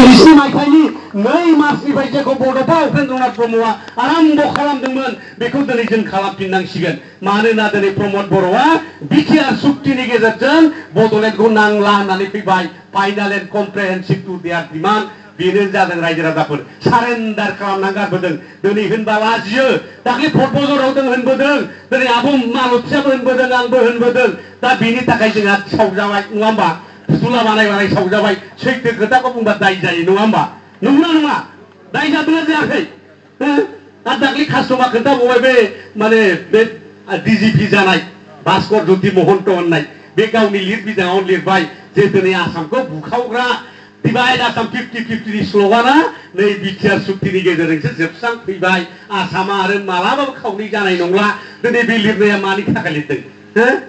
20 मायथाइनि 2 मार्चनिफ्राय जोंखौ बड'फा उपेन्द्रनाथ ब्रह्मआ आराम्भ खालामदोंमोन बेखौ दिनै जों खालामफिननांसिगोन मानोना दिनै प्रमद बर'आ बिटिआर सुक्तिनि गेजेरजों बड'लेण्डखौ नांला होननानै फैबाय final and comprehensive to their demand बेनो जादों रायजो राजाफोर सारेन्डार खालामना गारबोदों दिनै होनबा लाजियो दाख्लै फटबजराव जों होनबोदों दिनै आब' मालतीयाबो होनबोदों आंबो होनबोदों दा बेनि थाखाय जोंहा सावजाबाय नङा होमबा फुथुला बानाय सावजाबाय सैथो खोथाखौ बुंबा दाय जायो नङा होमबा नंगौना नङा दाय जादोंना जायाखै आरो दाख्लै कास्टमा खोन्थाबावबाय बे माने बे डिजिपि जानाय भास्कर ज्योति महन्त होननाय बे गावनि लिरबिदाङाव लिरबाय जे दिनै आसामखौ बुखावग्रा डिवाइड आसाम 50-50 स्लगाना नै बिटिआर सुक्तिनि गेजेरजोंसो जोबस्रां फैबाय आसामा आरो मालाबाबो खावनै जानाय नंला दिनै बे लिरनाया मानि थाखाय लिरदों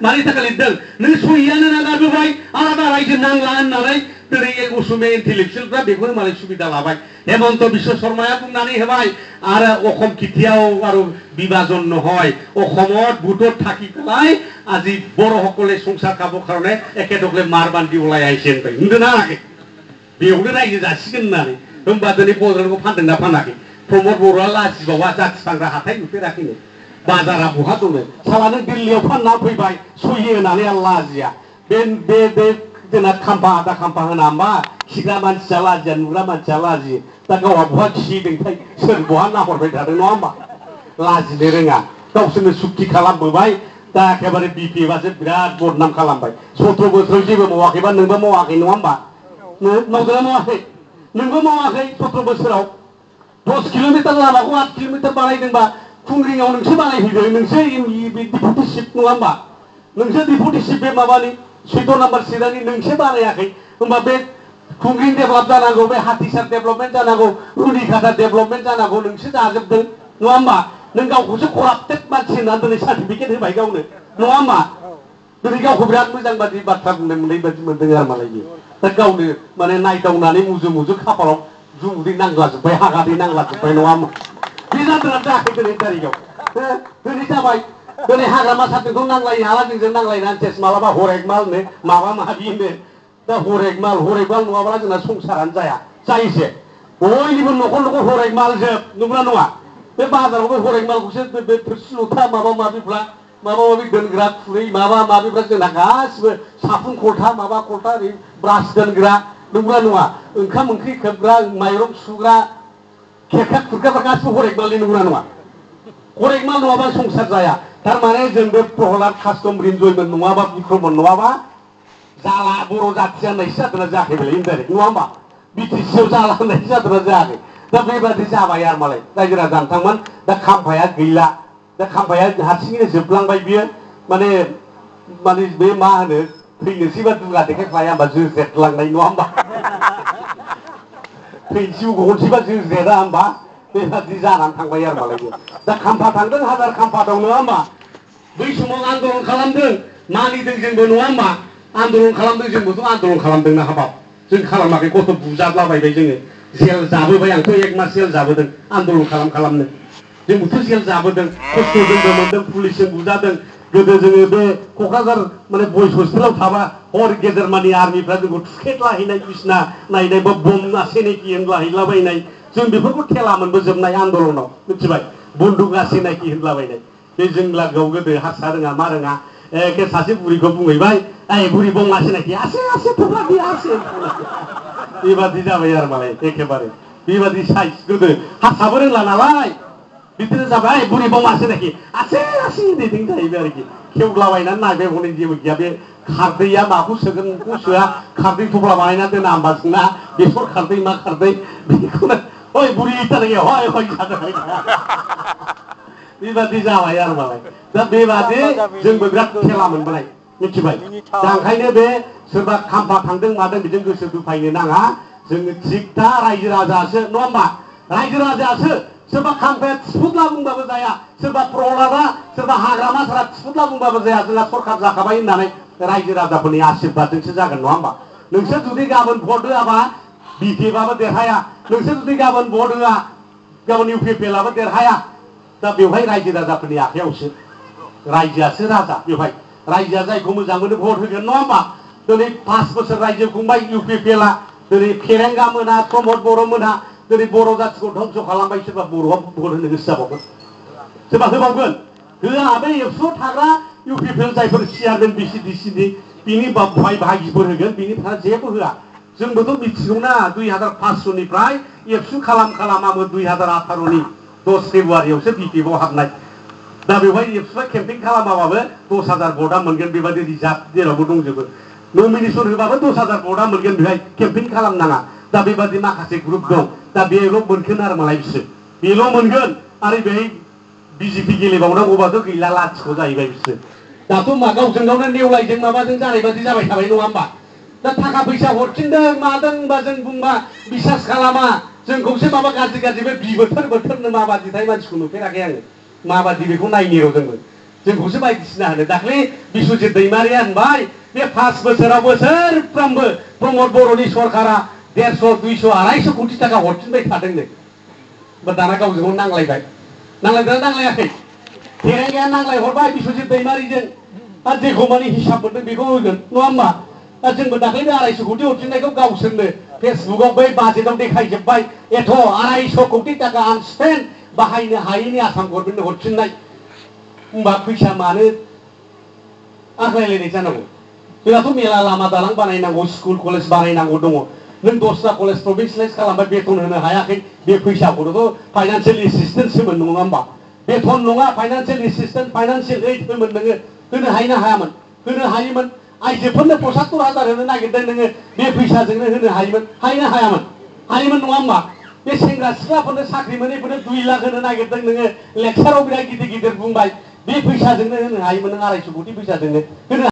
मानि थाखाय लिरदों नों सहियानो नागारबोबाय आलादा रायजो नांला होननानै दिनै असमिया इन्टेलेक्सुवेलफ्रा बेखौनो मालाय सुबिदा लाबाय हेमन्त बिश्व शर्माया बुंनानै होबाय आरो अखम खिथियाव आरो বিভাজন নহয় অসমত ভোটত থাকি পেলাই আজি বড়সকলে সংসাर খাব কাৰণে একেদকলে মাৰ বান্ধি ওলাই আহিছে होनबाय नुदोंना बेयावनो रायजो जासिगोन होननानै होमबा दिनै बड'लेण्डखौ फानदोंना फानाखै प्रमद बर'आ लाजिबावा जाथि फानग्रा हाथाय नुफेराखैनो बाजारा बहा दङ साला नों दिल्लीयाव फानना फैबाय सहि होनानै लाजिया बे जोंना खाम्फा आदा खाम्फा होना होमबा खिग्रा मानसिया लाजिया नुग्रा मानसिया लाजियो दा गावहा बहा खिदोंथाय सोर बहा नाहरबाय थादों नङा होमबा लाजिनो रोङा गावसोरनो सुक्ति खालामबोबाय दा एखेबारे बिपिएफआसो बिराद बदनाम खालामबाय 17 बोसोराव जेबो मावाखैबा नोंबो मावाखै नङा होमबा मावदोंना मावाखै नोंबो मावाखै 17 बोसोराव 10 किल'मिटार लामाखौ 8 किल'मिटार बानायदोंबा खुंग्रिङाव नोंसो बानायफैदों नोंसो डिपुटि चिफ नङा होमबा नोंसो डिपुटि चिफ बे माबानि 14 नाम्बार सिरानि नोंसो बानायाखै होमबा बे खुंग्रिं डेभेलप जानांगौ बे हाथिसार डेभेलपमेन्ट जानांगौ रुनिखाता डेभेलपमेन्ट जानांगौ नोंसो जाजोबदों नङा होमबा नों गावखौसो कराप्टेड मानसि होननानै दिनै सार्टिफिकेट होबाय गावनो नङा होमबा दिनै गावखौ बिराद मोजां बादि बाथ्रा बुंनाय मोननाय बादि मोनदों आरो मालाय दा गावनो माने नायदावनानै मुजु खाफालाव जुमुदै नांलाजोब्बाय हागादै नांलाजोब्बाय नङा होमबा बे जादोंना जायाखै दिनै तारिखआव दिनै जाबाय दिनै हाग्रामा सारजोंथ' नांलायो हाला जोंजों नांलायना सेस मालाबा हरेकमालनो माबा माबिनो दा हरेकमाल नङाब्ला जोंना संसारानो जाया जायोसे बयनिबो न'खर हरेकमाल जोब नंगौना नङा बे बाजारावबो हरेकमालखौसो बे थोरसि लथा माबा माबिफ्रा माबा माबि दोनग्रा खुरै माबा माबिफ्रा जोंना गासिबो साफुन खलथा माबा खलथा ओरै ब्रास दोनग्रा नंगौना नङा ओंखाम ओंख्रि खोबग्रा माइरं सुग्रा खेरखा खुरखाफ्रा गासिबो हरेकमालनि नंगौना नङा हरेकमाल नङाबा संसार जाया थारमाने जों बे प्रहलाद कास्टम रिन्जयमोन नङाबा बिक्रमन नङाबा जाला बर' जाथिया होननायसो जादोंना जायाखै बेलाय इनडाइरेक्ट नङा होमबा बिटिसिआव जाला होननायसो जादोंना जायाखै दा बेबादि जाबाय आरो मालाय रायजो राजा नोंथांमोन दा खाम्फाया गैला दा खाम्फाया हारसिङैनो जोबलांबाय बियो माने बे मा होनो थैनोसैबा दुगा देखायफ्लाया होमबा जोज्रेदलांनाय नङा होमबा थैनोसैबो गनोसैबा जोज्रेदा होमबा बेबादि जानानै थांबाय आरो मालाय दा खाम्फा थांदों हाजार खाम्फा दं नङा होमबा बै समाव आन्दलन खालामदों मानिदों जोंबो नङा होमबा आन्दलन खालामदों जोंबोथ' आन्दलन खालामदोंना हाबाब जों खालामाखै गथ' बुजादलाबायबाय जोङो जेल जाबोबाय आंथ' 1 मास जेल जाबोदों आन्दलन खालामनो जोंबोथ' जेल जाबोदों खस्थ'जोंबो मोनदों पुलिसजों बुजादों गोदो जोङो बे क'क्राझार माने बयस हस्टेलाव थाबा हर गेजेरमानि आर्मिफ्रा जोंखौ थुखेदलाहैनाय बिसिना नायनाय बा बम नासेनाखि होनलाहैलाबायनाय जों बेफोरखौ थेला मोनबोजोबनाय आन्दलनाव मिथिबाय बन्दुक नासेनाखि होनलाबायनाय बे जों लागोआव गोदो हारसा रोङा मा रोङा एखे सासे बुरिखौ बुंहैबाय ओइ बुरि बम नासेनाखि आसे थुब्ला बे आसे बेबादि जाबाय आरो मालाय एखेबारे बेबादि साइज गोदो हारसाबो रोंला नालाय बिदिनो जाबाय बुरि बम नासेनाखि आसे देदों जाहैबाय आरोखि खेवलाबायनानै नायबाय हनै जेबो गैया बे खारदैया माखौ सोगोन माखौ सोआ खारदै थफ्ला बानायना दोना होमबा जोंना बेसर खारदै मा खारदै बेखौनो ओइ बुरि थानाय हय जादों बेबादि जाबाय आरो मालाय दा बेबादि जोंबो बिराद खेला मोनबोनाय मिथिबाय दा ओंखायनो बे सोरबा खाम्फा थांदों मादों बेजों गोसो दुफायनो नाङा जोङो थिगथा रायजो राजासो नङा होमबा रायजो राजासो सोरबा खाम्फाया थिफुदला बुंबाबो जाया सोरबा प्रहलादा सोरबा हाग्रामा सारा थिफुदला बुंबाबो जाया जोंहा सरखार जाखाबाय होननानै रायजो राजाफोरनि आशीर्बादजोंसो जागोन नङा होमबा नोंसोर जुदि गाबोन भट होआबा बिपिएफआबो देरहाया नोंसोर जुदि गाबोन भट होआ गाबोन इउपिपिएलआबो देरहाया दा बेवहाय रायजो राजाफोरनि आखायावसो रायजोआसो राजा बेवहाय रायजोआ जायखौ मोजां मोनो भट होगोन नङा होमबा दिनै 5 बोसोर रायजो खुंबाय इउपिपिएलआ दिनै फेरेंगा मोना प्रमद बर' मोना दिनै बर' जाथिखौ धंस खालामबाय सोरबा बर'आ भट होनो गोसो जाबावगोन सोरबा होबावगोन होआ बे एबसुआव थाग्रा इउपिपिएल जायफोर चेयारमेन बिसिडिसिनि बिनि भाइ भागिफोर होगोन बिनिफ्राय जेबो होआ जोंबोथ' मिथिगौना 2005 निफ्राय एबसु खालामामोन 2018 10 फेब्रुवारियावसो बिपिएफआव हाबनाय दा बेवहाय एबसुआ केम्पेइन खालामाबाबो 10,000 भटआ मोनगोन बेबायदि रिजार्भ जेरावबो दंजोबो नमिनेसन होबाबो 10,000 भटआ मोनगोन बेहाय केम्पेइन खालामनाङा दा बेबायदि माखासे ग्रुप दं दा बेल' मोनगोन आरो मालाय बिसोर बेल' मोनगोन आरो बेहाय बिजेपि गेलेबावनांगौबाथ' गैला लाथिख' जाहैबाय बिसोर दाथ' मा गावजों गावनो नेवलायजों माबाजों जानाय बादि जाबाय थाबाय नङा होमबा दा थाखा फैसा हरफिनदों मादों होनबा जों बुंबा बिसास खालामा जोंखौसो माबा गाज्रि गाज्रि बे बोथोरनो माबादिथाय मानसिखौ नुफेराखै आङो माबादि बेखौ नायनो र' जोंखौसो बायदिसिना होनो दाख्लै बिस्वजित दैमारिया होनबाय बे 5 बोसोराव बोसोरफ्रामबो प्रमद बर'नि सरकारा 150, 200, 250 कोटि थाखा हरफिनबाय थादोंनो दाना गावजों गाव नांलायबाय नांलायदोंना नांलायाखै फेरेंगाया नांलायहरबाय बिस्वजित दैमारिजों आरो जेखौ माने हिसाब मोनदों बेखौ होगोन नङा होमबा दा जोंबो दाख्लै 250 कोटि हरफिननायखौ गावसोरनो फेसबुकआव बै बाजेटआव देखायजोब्बाय एथ' 250 कोटि थाखा आनस्पेन्ड बाहायनो हायैनि आसाम गभर्नमेन्टनो हरफिननाय होमबा फैसा मानो आग्लायलायनाय जानांगौ जोंहाथ' मेला लामा दालां बानायनांगौ स्कुल कलेज बानायनांगौ दङ नों 10टा कलेज प्रभिन्सियेलाइज खालामबाय बेथन होनो हायाखै बे फैसाखौथ' फाइनान्सियेल एसिस्टेन्समोन नङा होमबा बेथन नङा फाइनान्सियेल एसिस्टेन्स फाइनान्सियेल एड होमोन नोङो होनो हायोना हायामोन होनो हायोमोन आइजोफोरनो 75,000 होनो नागिरदों नोङो बे फैसाजोंनो होनो हायोमोन हायोमोन नङा होमबा बे सेंग्रा सिख्लाफोरनो साख्रि मोनैफोरनो 2 लाख होनो नागिरदों नोङो लेक्साराव बिराद गिदिर गिदिर बुंबाय बे फैसाजोंनो होनो हायोमोन नों 250 कोटि फैसाजोंनो होनो